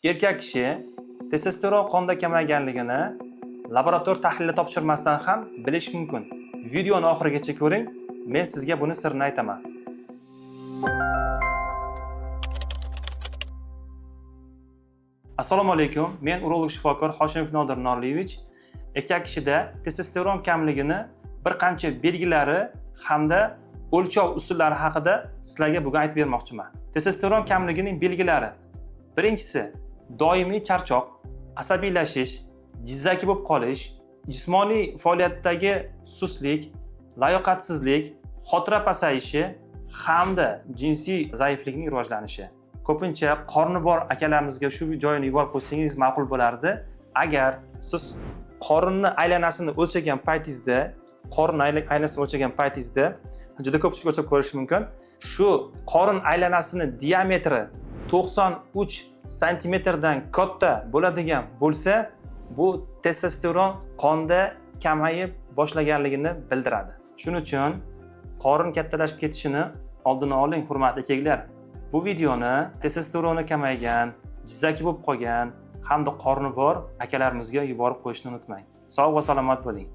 Erkak kishi testosteron qonda kamayganligini laborator tahlili topshirmasdan ham bilish mumkin. Videoni oxirigacha ko'ring, men sizga buni sirini aytaman. Assalomu alaykum, men urolog shifokor Hoshimov Nodir Norliyevich. Erkak kishida testosteron kamligini bir qancha belgilari hamda o'lchov usullari haqida sizlarga bugun aytib bermoqchiman. Testosteron kamligining belgilari. Birinchisi, doimiy charchoq, asabiylashish, jizzaki bo'lib qolish, jismoniy faoliyatdagi suslik, layoqatsizlik, xotira pasayishi hamda jinsiy zaiflikning rivojlanishi. Ko'pincha qorni bor akalarimizga shu joyini yuborib qo'ysangiz ma'qul bo'lardi. Agar siz qorinni aylanasini o'lchagan paytingizda, qorin aylanasini o'lchagan paytingizda juda ko'pchilik o'lchab ko'rishi mumkin. Shu qorin aylanasini diametri 93 santimetrdan katta bo'ladigan bo'lsa, bu testosteron qonda kamayib boshlaganligini bildiradi. Shuning uchun qorin kattalashib ketishini oldini oling, hurmatli erkaklar. Bu videoni testosteroni kamaygan, jizzaki bo'lib qolgan hamda qorni bor akalarimizga yuborib qo'yishni unutmang. Sog' va salomat bo'ling.